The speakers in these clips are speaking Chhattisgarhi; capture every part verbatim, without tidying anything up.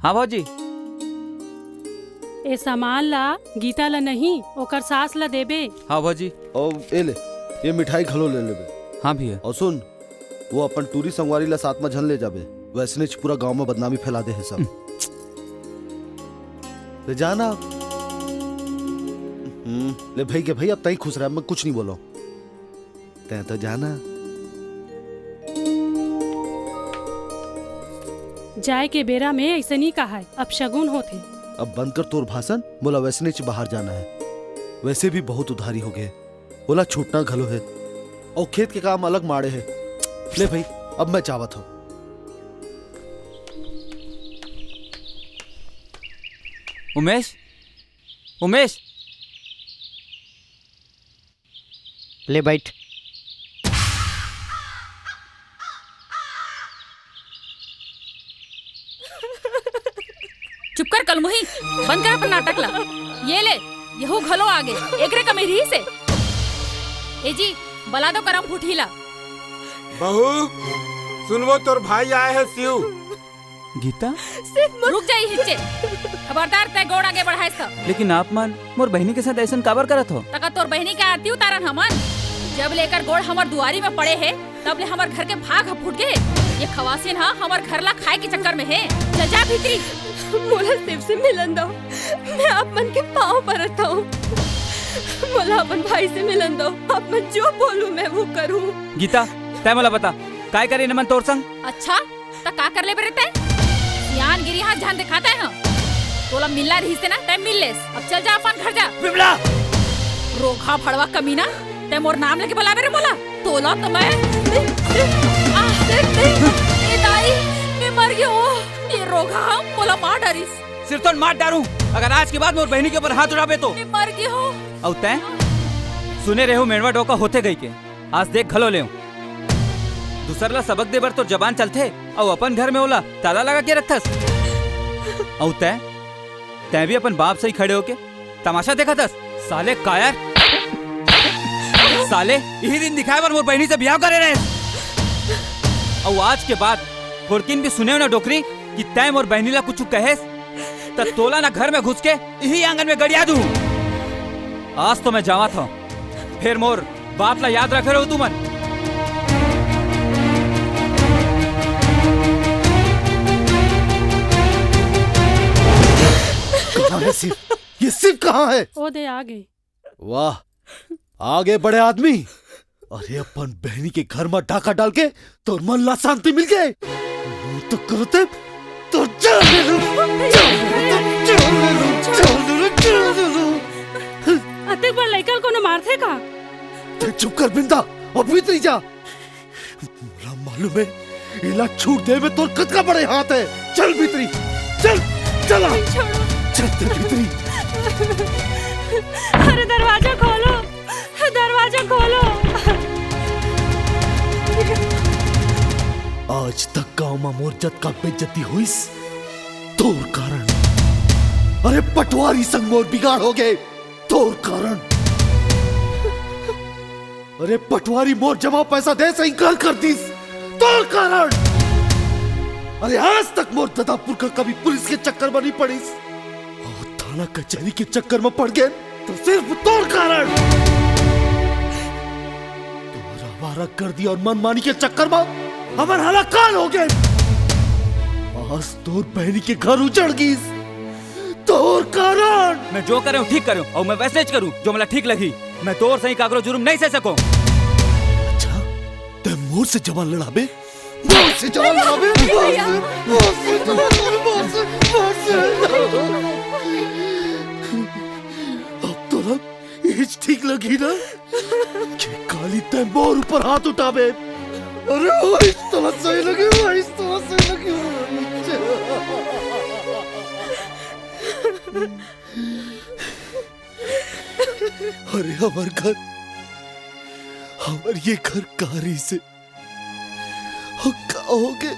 हाँ भौजी। ए सामान ला गीता ला नहीं, ओकर सास ला देबे। हाँ भौजी। और ए ले, ये मिठाई घलो ले लेबे। हाँ भैया। और सुन, वो अपन टूरी संगवारी ला साथ में झन ले जाबे, वैसनेच पूरा गांव में बदनामी फैला दे हे सब। ले जाना। हम्म, ले भाई के भाई, अब तई खुश रह, मैं कुछ नहीं बोलो। तैं तो जाना। जाए के बेरा में ऐसे नहीं कहा है, अब शगुन होथे। अब बंद कर तोर भाषण, मोला वैसनेच बाहर जाना है। वैसे भी बहुत उधारी हो गए, ओला छूटना घलो है। और खेत के काम अलग माड़े है। ले भाई, अब मैं जावत हूँ। उमेश, उमेश, ले बैठ। चुप कर कलमुही, बंद कर अपन नाटक ला। ये ले, यहू घलो आगे, एकरे कमी रही से। ए जी, बला दो करम फुटही ला। बहू, सुनवो, तोर भाई आए है शिव। गीता? रुक जाई हिच्चे। खबरदार तै गोड़ आगे बढ़ाए स। लेकिन आप मन मोर बहिनी के साथ ऐसन काबर करत हो? तका तोर बहिनी के आरती उतारन हमन। जब ले एकर गोड़ हमर दुआरी में पड़े हे, तब ले हमर घर के भाग ह फूट गे हे। ये खवासिन ह हमर घर ला खाए के चक्कर में हे। चल जा भीतरी। मोला शिव से मिलन दो, मैं आप मन के पाँव परत हूँ। मोला अपन भाई से मिलन दो, आप मन जो बोलू मैं वो करूँ। गीता, तै मोला बता, काय करे न मन तोर संग? अच्छा, त का कर ले बरे तै? सियानगिरी हाथ जान दिखाता है हम। तोला मिलना रही से ना, तै मिल लेस। अब चल जा अपन घर जा। विमला! रोघा भड़वा कमीना, तै मोर नाम लेके बुलावे रे मोला। तोला तो मैं, आ, ए दाई, मैं मर गयो। ये रोघा हम मोला मार डारिस। सिरतोन मार डारूं, अगर आज के बाद मोर बहिनी के ऊपर हाथ उठाबे तो। मैं मर गयो। अउ तै? सुने रहे हो मेड़वा डोका होथे गई के। आज देख घलो लेव। दूसर ला सबक दे बर तोर जबान चलथे, अउ अपन घर में ओला ताला लगा के रखथस। अउ तै, तै भी अपन बाप सही खड़े होके तमाशा देखत हस। साले कायर, साले इही दिन दिखाए बर मोर बहिनी से बिहाव करे रहे। अउ आज के बाद थोड़किन भी सुने हो ना डोकरी कि तै मोर बहिनी ला कुछ कहेस, त तोला ना घर में घुस के इही आंगन में गड़िया दूं। आज तो मैं जावत हूँ, फिर मोर बात ला याद रखे रहो तुमन। कहाँ है शिव? ये शिव कहाँ है? ओ दे आ गए। वाह, आ गए बड़े आदमी। अरे, अपन बहनी के घर में डाका डाल के तोर मन ला शांति मिल गए। मुंह तो करते तोर जान ले लूं, जान ले लूं, जान ले लूं, जान ले लूं, जान ले लूं। अतेक बड़ लइका ल कोनो मारथे का? तै चुप कर बिंदा, अब भीतरी जा। मोला मालूम है, एला छूट दे में तोर कतका बड़े हाथ है। चल भीतरी, चल, चला। नहीं, छोड़ो। चल तै भीतरी। अरे दरवाजा खोलो, दरवाजा खोलो। आज तक गांव में मोर जतका बेइज्जती होइस, तोर कारण। अरे पटवारी संग मोर बिगाड़ हो गए, तोर कारण। अरे पटवारी मोर जमा पैसा दे से इनकार कर दिस, तोर कारण। अरे आज तक मोर ददा पुरखा कभी पुलिस के चक्कर में नहीं पड़िस, और थाना कचहरी के चक्कर में पड़ गए तो सिर्फ तोर कारण। तोर आवारा गर्दी और मनमानी के चक्कर में हमर हालाकाल हो गए। आज तोर बहनी के घर उजड़ गीस, तोर कारण। मैं जो करे हूँ ठीक करे हूँ, और मैं वैसनेच करूँ जो मोला ठीक लगही। मैं तोर सही काकरो जुर्म नहीं सह सकूँ। अच्छा, तै मोर से जबान लड़ाबे? मोर से जबान लड़ाबे? मोर से, मोर से जबान लड़ाबे? मोर से, मोर से। अब तोला इहीच ठीक लगही ना, कि काली तै मोर ऊपर हाथ उठाबे। अरे, ओइस तोला सही लगही, ओइस तोला सही लगही। अरे हमर घर, हमर ये घर का रहिसे, और का होगे?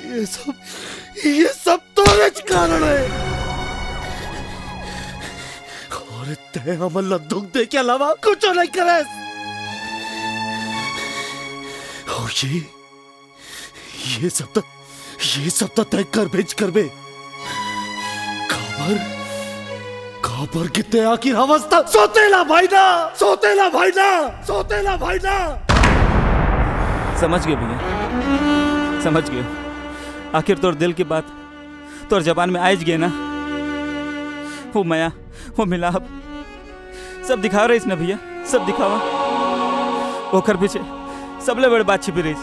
ये सब, ये सब तोरेच कारण है। और तै हमन ला दुख दे के अलावा कुछ नहीं करेस। और ये ये सब तो, ये सब तो तय करबेच करबे। काबर, काबर के तय आखिर हवस त? सौतेला भाई ना, सौतेला भाई ना, सौतेला भाई ना। समझ गए भैया, समझ गए। आखिर तोर दिल की बात तोर जबान में आइज गए ना। वो मया, वो मिलाप, सब दिखावा रहिस ना भैया, सब दिखावा। ओकर पीछे सबले बड़े बात छिपी रहिस।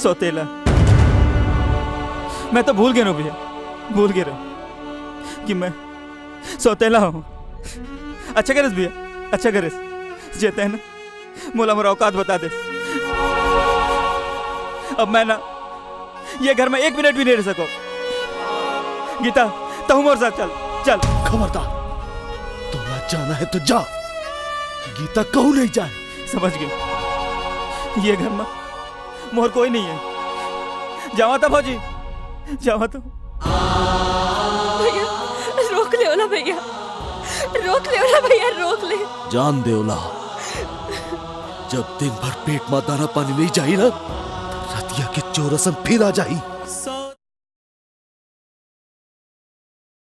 सौतेला। मैं तो भूल गए रहूं भैया, भूल गए रहूं कि मैं सौतेला हूं। अच्छा करेस भैया, अच्छा करेस, जे तैं ना मोला मोर औकात बता देस। अब मैं ना ये घर में एक मिनट भी नहीं रह सको। गीता, तहूं मोर साथ चल, चल। खबरदार, तोला जाना है तो जा, गीता कहूं नहीं जाए। समझ गए, ये घर में मोर कोई नहीं है। जावा था भौजी, जावा था। भैया, रोक ले ओला भैया, रोक ले ओला भैया, रोक ले। जान दे ओला, जब दिन भर पेट में दाना पानी नहीं जाही ना, रतिया के चोर असन फिर आ जाही।